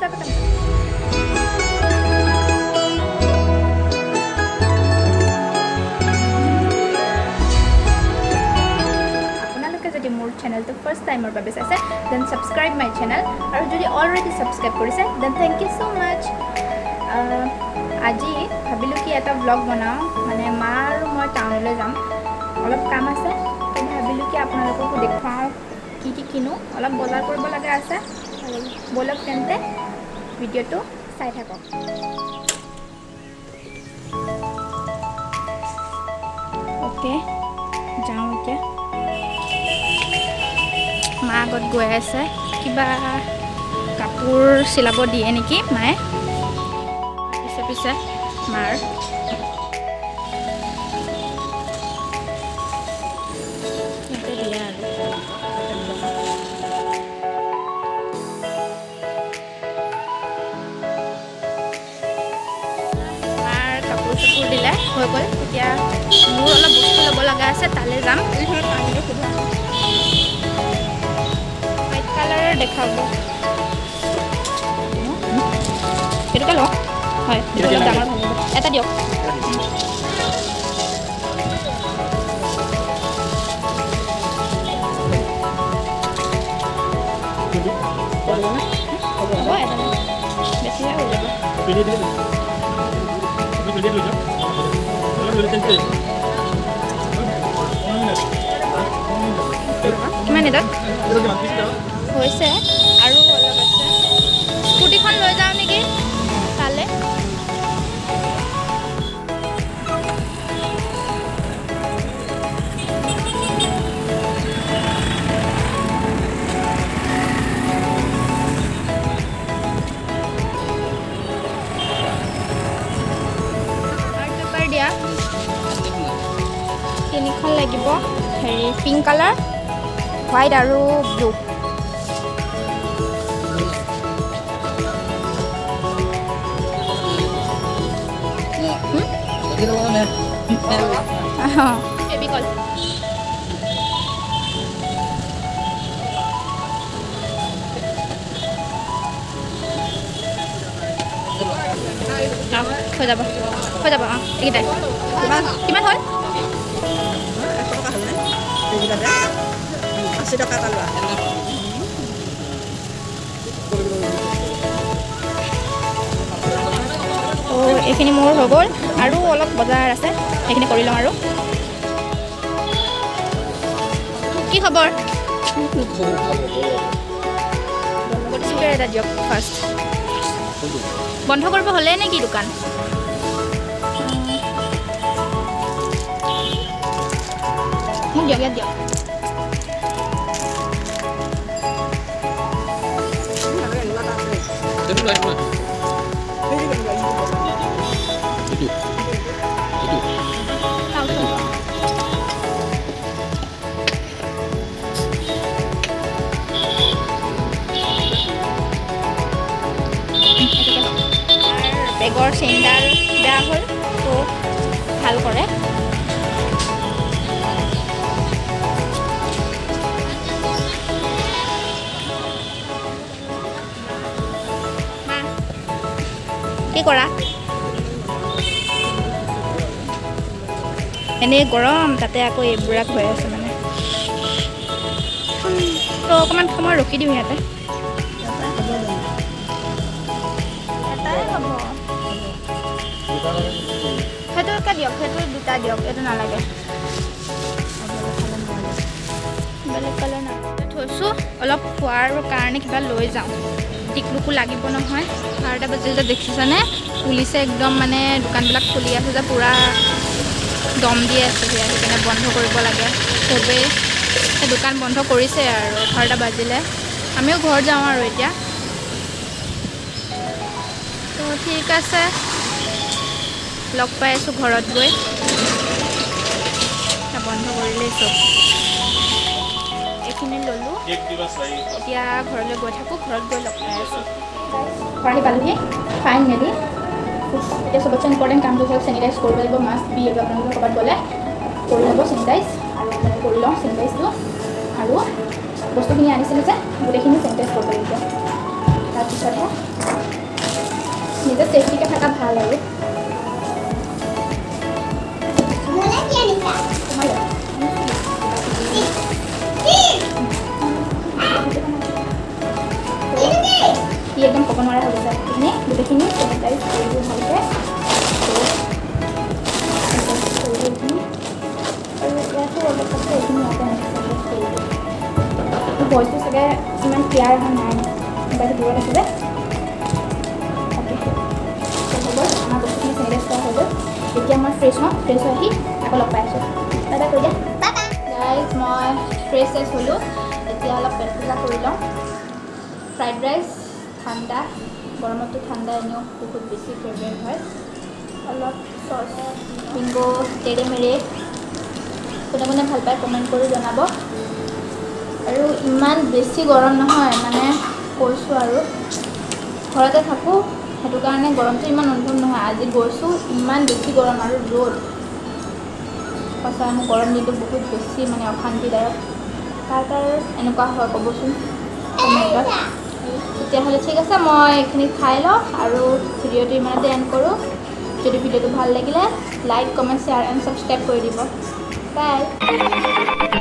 স্বাগতম। আপোনালোকে যদি মোৰ চেনেলটো ফাৰ্ষ্ট টাইমৰ বাবে চাইছে, then subscribe my channel, আৰু যদি অলৰেডি ছাবস্ক্ৰাইব কৰিছে, then thank you so much. আজি ভাবিলোঁ কি এটা ব্লগ বনাওঁ, মানে মা আৰু মই টাউনলৈ যাম, অলপ কাম আছে, তো ভাবিলোঁ কি আপোনালোককো দেখুৱাওঁ কি কি কিনো, অলপ বজাৰ কৰিব লগা আছে। ব'লক তেন্তে ভিডিঅ'টো চাই থাকক। অ'কে, যাওঁ এতিয়া। মা আগত গৈ আছে, কিবা কাপোৰ চিলাব দিয়ে নেকি মায়ে, পিছে পিছে মাৰ। ইয়াতে দিয়ে আৰু। মাৰ কাপোৰ চাপোৰ দিলে হৈ গ'ল। এতিয়া মোৰ অলপ বস্তু ল'ব লগা আছে, তালৈ যাম। হোৱাইট কালাৰৰ দেখাব, এইটোকে লওঁ। হয়, এইটো অলপ ডাঙৰ ভাল হ'ব। এটা দিয়ক। হ'ব, এটা বেছিহে হৈ যাব। কিমান এটাত হৈছে? আৰু অলপ আছে। স্কুটিখন লৈ যাওঁ নেকি তালৈ? আৰ্ট পেপাৰ দিয়া তিনিখন লাগিব, হেৰি পিংক কালাৰ, হোৱাইট আৰু ব্লু। ফেবিকল। অঁ, হৈ যাব, হৈ যাব। অঁ, এইকেইটাই। কিমান হ'ল? 100 টকা হ'লনে? এইকেইটাতে 80 টকা এটা লোৱা। ত' এইখিনি মোৰ হৈ গ'ল, আৰু অলপ বজাৰ আছে, সেইখিনি কৰি লওঁ। আৰু কি খবৰ? বডি এটা দিয়ক ফাৰ্ষ্ট। বন্ধ কৰিব হ'লেই নেকি দোকান? মোক দিয়ক, ইয়াত দিয়ক। বেগৰ চেইনডাল বেয়া হ'ল, তো ভাল কৰে। মা, কি কৰা? এনেই গৰম, তাতে আকৌ এইবিলাক হৈ আছে মানে। তো অকণমান সময় ৰখি দিওঁ ইয়াতে। এটাই হ'ব, সেইটোকে দিয়ক। সেইটো দুটা দিয়ক, এইটো নালাগে, বেলেগ কালাৰ নালাগে। থৈছোঁ, অলপ খোৱাৰ কাৰণে কিবা লৈ যাওঁ। টিকলুকো লাগিব নহয়। 12টা বাজিল যে, দেখিছেনে? পুলিচে একদম মানে দোকানবিলাক খুলি আছে যে, পূৰা দম দি আছে। সেয়া সেইকাৰণে বন্ধ কৰিব লাগে চবেই। সেই দোকান বন্ধ কৰিছে আৰু 11টা বাজিলে। আমিও ঘৰ যাওঁ আৰু এতিয়া। তো ঠিক আছে, লগ পাই আছোঁ ঘৰত গৈ। বন্ধ কৰিলেই চব। এইখিনি ল'লোঁ, এতিয়া ঘৰলৈ গৈ থাকোঁ। ঘৰত গৈ লগ পাই আছোঁ। ঘৰ আহি পালোহি ফাইনেলি। এতিয়া চবতছে ইম্পৰ্টেণ্ট কামটো হ'ল চেনিটাইজ কৰিব লাগিব। মাষ্ট বি এইটো, আপোনালোকে ক'ৰবাত গ'লে কৰি ল'ব চেনিটাইজ। আৰু মই কৰি লওঁ চেনিটাইজটো, আৰু বস্তুখিনি আনিছিলোঁ যে, গোটেইখিনি চেনিটাইজ কৰিব লাগিব, তাৰপিছতহে। নিজে ছেফটিকৈ থকা ভাল আৰু। মোলৈ কি আনিছা? তোমালৈ কি? এইটো কি? সি একদম ক'ব নোৱাৰা হৈ গৈছে। এইখিনি গোটেইখিনি চেনিটাইজ কৰি দিওঁ ভালকৈ। তো কৰি দিওঁ এইখিনি। আৰু ইয়াতো অলপ আছে, এইখিনি ইয়াতে এনেকৈ চেনিটাইজ কৰি দিওঁ। ভইচটো চাগে ইমান ক্লিয়াৰ অহা নাই, মোবাইলটো দূৰত আছে যে। অ'কে, তো হৈ গ'ল, আমাৰ বস্তুখিনি চেনিটাইজ কৰা হৈ গ'ল। এতিয়া মই ফ্ৰেছ হওঁ, ফ্ৰেছ হৈ আহি আকৌ লগ পাই আছোঁ। বাই বাই কৈ দিয়া। Bye bye. Guys, মই ফ্ৰেছ চেছ হ'লোঁ। এতিয়া অলপ পেট পূজা কৰি লওঁ। ফ্ৰাইড ৰাইচ, ঠাণ্ডা, গৰমততো ঠাণ্ডা এনেও বহুত বেছি ফেভৰেট হয়। অলপ চচ, বিংগো, তেৰে মেৰে। কোনে কোনে ভাল পায় কমেণ্ট কৰি জনাব। আৰু ইমান বেছি গৰম নহয়, মানে কৈছোঁ আৰু, ঘৰতে থাকোঁ, সেইটো কাৰণে গৰমটো ইমান অনুভৱ নহয়। আজি গৈছোঁ, ইমান বেছি গৰম আৰু ৰ'দ। সঁচাই মোৰ গৰম দিনটো বহুত বেছি মানে অশান্তিদায়ক। কাৰ কাৰ এনেকুৱা হয় ক'বচোন কমেণ্টত। তেতিয়াহ'লে ঠিক আছে, মই এইখিনি খাই লওঁ আৰু ভিডিঅ'টো ইমানতে এণ্ড কৰোঁ। যদি ভিডিঅ'টো ভাল লাগিলে like, comment, share and subscribe কৰি দিব। বাই।